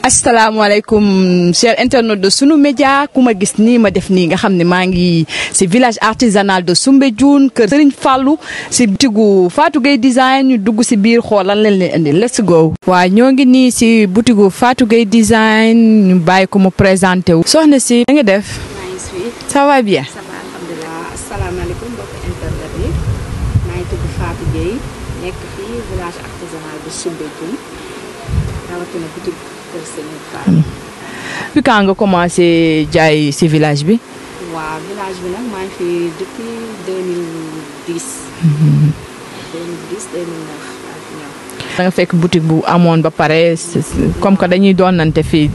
asalaamaaleykum chers internautes de sunu média ku ma gis nii ma def nii nga xam ne maa ngi si village artisanal de Soumbédioune kër Serigne Fallou si butigu Fatou Gueye design ñu dugg si biir xool lan leen leen indi let's go. waaw ñoo ngi nii si butigu Fatou Gueye design ñu bàyyi ko mu présenté wu. soxna si da nga def. ça va bien. ça va alhamdulilah asalaamaaleykum mbokk internet yi maa ngi tudd Fatou Gueye nekk fii village artisanal de Soumbédioune rawatina boutique kër Serigne Fallou. puis quand nga commencé jaay si village bi. waaw village bi nag maa ngi fi depuis 2010. 2010 2009 da nga fekk boutique bu amoon ba pare comme que dañuy doonante fii.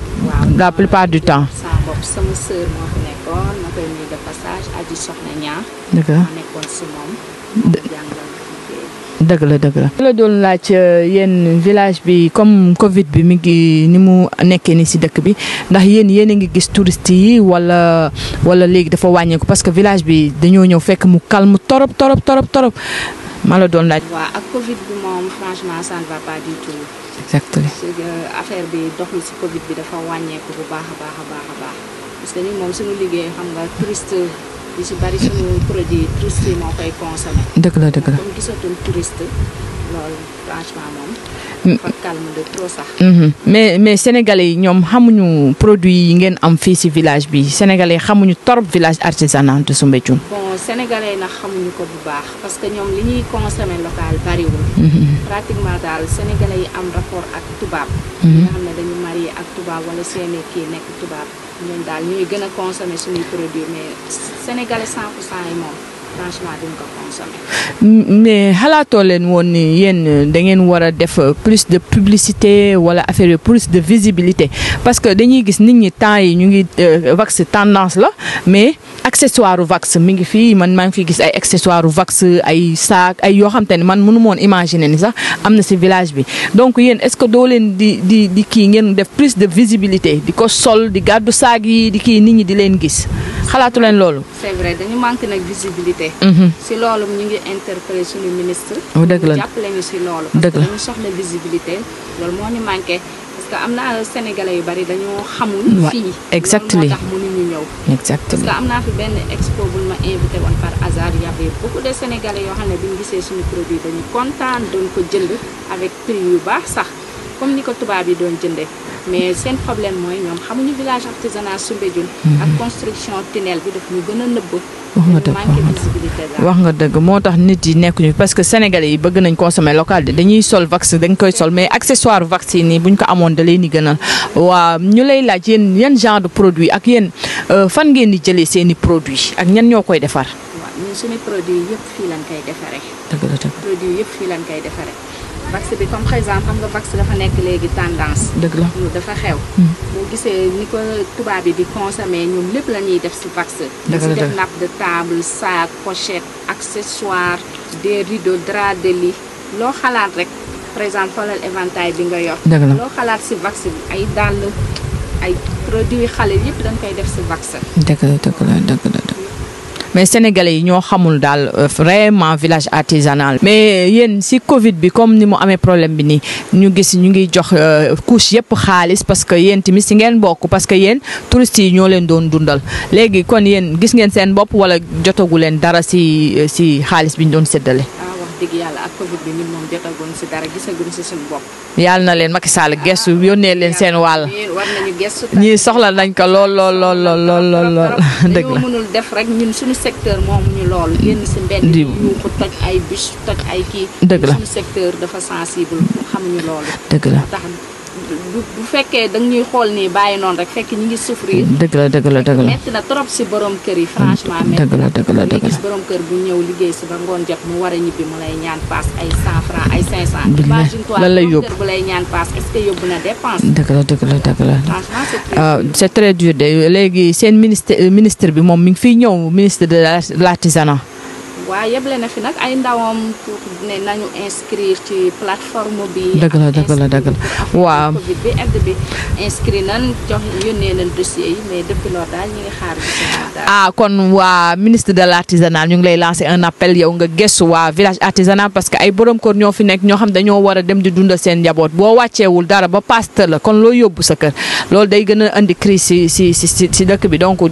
la plupart du temps. saa bopp sama sœur moo fi nekkoon ma koy nuyu de passage aji soxna ñaa. dëgg la ma nekkoon si moom. dëgg la dëgg la. la doon laaj yéen village bi comme Covid bi mi ngi ni mu nekkee ni si dëkk bi ndax yéen a ngi gis touristes yi wala léegi dafa wàññeeku parce que village bi dañoo ñëw fekk mu calme torop ma la doon laaj. waaw ak Covid bi moom franchement ça ne va pas du tout. exactement. parce que affaire bi doxul si Covid bi dafa wàññeeku bu baax a baax parce que ni moom suñu liggéey xam nga touriste yi si bari suñu produit touriste yi moo koy consommé. dëgg la dëgg la comme gisatul touriste loolu franchement moom. dafa calme de trop sax. mais sénégalais yi ñoom xamuñu produit yi ngeen am fii si village bi sénégalais xamuñu torop village artisanal de Soumbédioune. bon sénégalais yi nag xamuñu ko bu baax parce que ñoom li ñuy consommer local bariwul. pratiquement daal sénégalais yi am rapport ak tubaab. nga xam ne dañu marié ak tubaab wala seeni kii nekk tubaab ñoom daal ñooy gën a consommer suñuy produits mais sénégalais 100% yi moom franchement duñ ko consommer. mais xalaatoo leen woon ni yéen da ngeen war a def plus de publicité wala affaire plus de visibilité parce que dañuy gis nit ñi temps yi ñu ngi wax tendance la mais accessoire wax mi ngi fii man maa ngi fi gis ay accessoire wax ay saak ay yoo xam te ne man mënu moon imaginer ni sax am na si village bi donc yéen est-ce que doo leen di kii ngeen def plus de visibilité di ko sol di gàddu saak yi di kii nit ñi di leen gis xalaatu leen loolu. c'est vrai dañu manque nag visibilité. si loolu ñu ngi interpellé suñu ministre. dëgg la jàppale ñu si loolu. parce que dañu soxla visibilité loolu moo ñu manqué parce que am na sénégalais yu bari dañoo xamul. fii exactement moo tax mënuñu ñëw. exactement parce que am naa fi benn expo bu ma invité woon par hasard y avait beaucoup de sénégalais yoo xam ne bi ñu gisee suñu produit dañu kontaan doon ko jënd avec prix yu baax sax comme ni ko tubaab yi doon jëndee. mais seen problème mooy ñoom xamuñu village artisanal Soumbédioune. ak construction tunnel bi daf ñu gën a nëbb. wax nga dëgg moo tax nit yi nekkuñu parce que sénégalais yi bëgg nañ consommer local de dañuy sol vax dañ koy sol mais accessoire vax yi nii buñ ko amoon da leen di gënal waa ñu lay laaj yéen yan genre de produit ak yéen fan ngeen di jëlee seen i produit ak ñan ñoo koy defar. waaw ñun suñu produit yëpp fii lañ koy defaree. dëgg la dëgg produit yëpp fii lañ koy defaree. vax bi comme par exemple xam nga vax dafa nekk léegi tendance. dëgg la dafa xew. boo gisee ni ko tubaab yi di consommer ñoom lépp la ñuy def si vax. dëgg la si def nappe de table sac pochette accessoire des rideaux drap de lit loo xalaat rek par exemple xoolal éventail bi nga yor. dëgg la loo xalaat si vax bi ay dàll ay produits xale yëpp dañ koy def si vax. dëgg la mais sénégalais yi ñoo xamul daal vraiment village artisanal. mais yéen si Covid bi comme ni mu amee problème bi nii ñu gis ñu ngi jox couche yëpp xaalis parce que yéen tamit si ngeen bokk parce que yéen touristes yi ñoo leen doon dundal léegi kon yéen gis ngeen seen bopp wala jotagu leen dara si xaalis bi ñu doon séddale. dëgg yàlla ak Covid bi ñun moom jotaguñ si dara gisaguñ si suñu bopp. yàlla na leen Macky Sall gestu yónnee leen seen wàll. war nañu gestu. ñii soxla nañ ko lool. dëgg la dañoo mënul def rek ñun suñu secteur moomuñu loolu. génn si mbedd yi ñu ko toj ay bus toj ay kii. dëgg la suñu secteur dafa sensible xamuñu loolu. dëgg la tax bu fekkee da ñuy xool nii bàyyi noonu rek fekk ñu ngi souffrir. dëgg la metti na trop si borom kër yi franchement. dëgg la gis borom kër bu ñëw liggéey si ba ngoon jot mu war a ñibbi mu lay ñaan paas ay 100 francs ay 500. imagine-toi borom kër bu lay ñaan paas est-ce que yóbbu na dépense. dëgg la franchement c'est très dur de léegi seen ministre bi moom mi ngi fiy ñëw ministre de l'artisanat. waaw yeble na fi nag ay ndawam pour ne nañu inscrire ci plateforme bi. dëgg la waaw Covid bi aide bi inscrit nañ jox yónnee nañ dossier yi mais depuis loolu daal ñu ngi xaar ah kon waa ministre de l'artisanat ñu ngi lay lancer un appel yow nga gëstu waa village artisanal parce que ay borom kër ñoo fi nekk ñoo xam dañoo war a dem di dundal seen njaboot boo wàcceewul dara ba paste la kon loo yóbbu sa kër loolu day gën a indi crise si dëkk bi donc ñu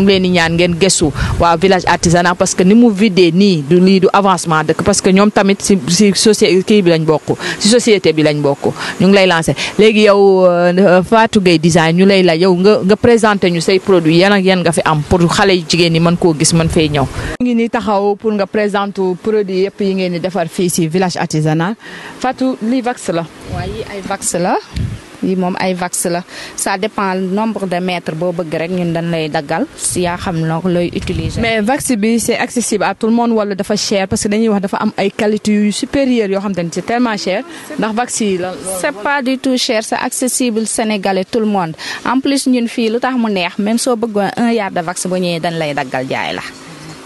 ngi leen di ñaan ngeen gëstu waa village artisanal parce que ni mu vidé nii du lii du avancement dëkk parce que ñoom tamit si société kii bi lañ bokk si société bi lañ bokk ñu ngi lay lancer léegi yow Fatou Gueye design ñu lay la yow nga présenté ñu say produits yan ak yan nga fi am pour xale yu jigéen ñi mën koo gis mën fay ñëw. ñu ngi nii taxaw pour nga présenter produit yëpp yi ngeen di defar fii si village artisanal Fatou lii wax la. waaye yi ay wax la yi moom ay wax la ça dépend nombre de mètres boo bëgg rek ñun dañ lay daggal si yaa xam noo looy utiliser. mais wax bi c'est accessible à tout le monde wala dafa cher parce que dañuy wax dafa am ay qualité yu supérieures yoo xam te ne c'est tellement cher ndax wax yi la. c'est pas du tout cher c'est accessible sénégalais tout le monde en plus ñun fii lu tax mu neex même soo bëggoon 1 yard de wax bu ñëwee dañ lay daggal jaay la.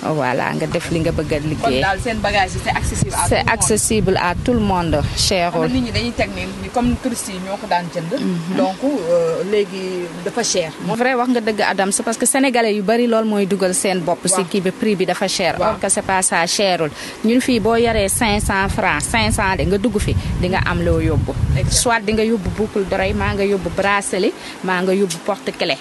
voilà nga def li nga bëgg a liggéey. kon daal seen bagage c'est accessible à tout le monde. c'est accessible à tout le monde. cherul nit ñi dañuy teg ni comme touristes yi ñoo ko daan jënd. donc léegi dafa cher. vrai wax nga dëgg Adam c'est parce que sénégalais yu bari lool mooy dugal seen bopp. si kii bi prix bi dafa cher. or que c'est pas ça cherul ñun fii boo yaree 500 francs 500 de nga dugg fi di nga am loo yóbbu. soit di nga yóbbu boucle d'oreille maa nga yóbbu bracelet maa nga yóbbu porte-clés.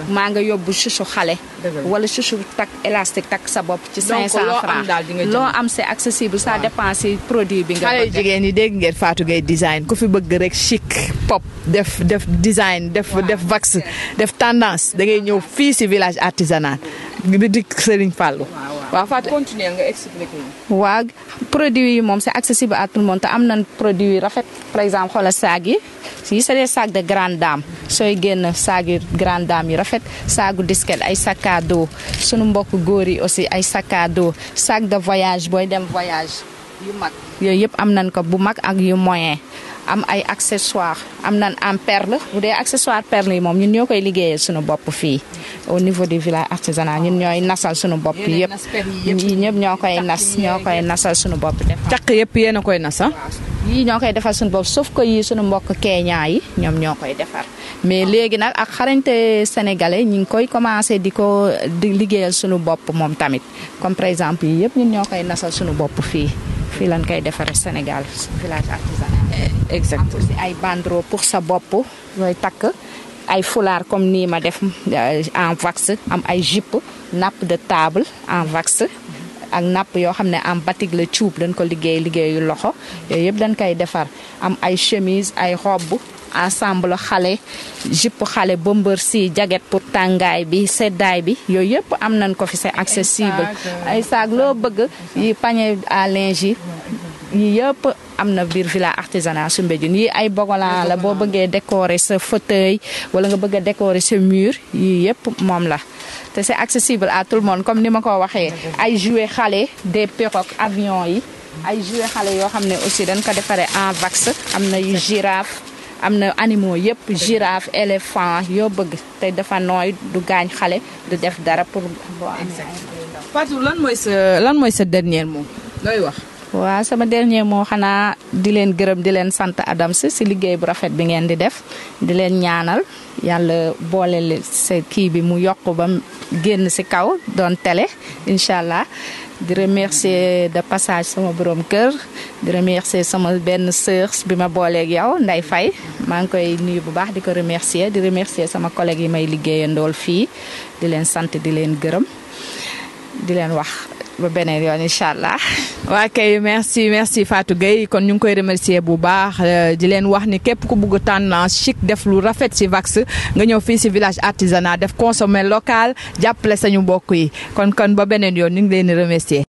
maa nga yóbbu chouchou xale. wala chouchou tak élastique tak sa bopp ci 500 francs loo am c'est accessible ça dépend si produit bi nga bëgg. xale jigéen ñi dégg ngeen Fatou Gueye design ku fi bëgg rek chic pop def design def wax def tendance da ngay ñëw fii si village artisanal bi di Serigne Fallou. waaw Fatou continuer nga expliquer. waaw produit yi moom c'est accessible à tout le monde te am nañ produit yi rafet par exemple xoolal saag yi c'est des sacs de grande dame sooy génn saag yu grande dame yi rafet saagu disquette ay sac à dos sunu mbokk góor yi aussi ay sac à dos sac de voyage booy dem voyage yu mag yooyu yëpp am nañ ko bu mag ak yu moyen am ay accessoires am nañ en perle bu dee accessoire perle yi moom ñun ñoo koy liggéeyee suñu bopp fii au niveau du village artisanal ñun ñooy nasal suñu bopp yëpp yii ñëpp ñoo koy nasal suñu bopp def caq yëpp yéen a koy nasa yii ñoo koy defar suñu bopp sauf que yii suñu mbokk Kenya yi ñoom ñoo koy defar mais léegi nag ak xarañte sénégalais ñu ngi koy commencé di liggéeyal suñu bopp moom tamit comme par exemple yii yëpp ñun ñoo koy nasal suñu bopp fii lañ koy defaree Sénégal village artisanal. exact aussi ay banderole pour sa bopp yooyu takk ay foulard comme nii ma def en wax am ay jupe nappe de table en wax ak napp yoo xam ne en batik la cuub dañ ko liggéeyu loxo yooyu yëpp dañ koy defar am ay chemise ay robe ensemble xale jupe xale bomber si jaget pour tàngaay bi seddaay bi yooyu yëpp am nañ ko fi c'est accessible ay saag loo bëgg yi panier à linge yi yëpp am na biir village artisanal su Mbédioune yi ay bogolan la boo bëggee décorer sa fauteuil wala nga bëgg a décorer sa mur yi yëpp moom la te c'est accessible à tout le monde comme ni ma ko waxee ay jouets xale des pirogues avions yi ay jouets xale yoo xam ne aussi dañ ko defaree en wax am na yu girafe am na animaux yëpp girafe éléphant yoo bëgg te dafa nooy du gaañ xale du def dara pour boo amee. Fatou lan mooy sa dernier mot looy wax. waaw sama dernier mot xanaa di leen gërëm di leen sant Adams si liggéey bu rafet bi ngeen di def di leen ñaanal yàlla boole sa kii bi mu yokk ba génn si kaw doon télé incha allah di remercier de passage sama borom kër di remercier sama benn sœur bi ma booleeg yow Ndeye Faye maa ngi koy nuyu bu baax di ko remercier di remercier sama collègue yi may liggéeyandool fii di leen sant di leen gërëm di leen wax ba beneen yoon incha allah. waa kay merci Fatou Gueye kon ñu ngi koy remercier bu baax di leen wax ni képp ku bugg tendance chic def lu rafet ci wax nga ñëw fii ci village artisanal def consommer local jàppale sañu mbokk yi kon ba beneen yoon ñu ngi leen di remercier.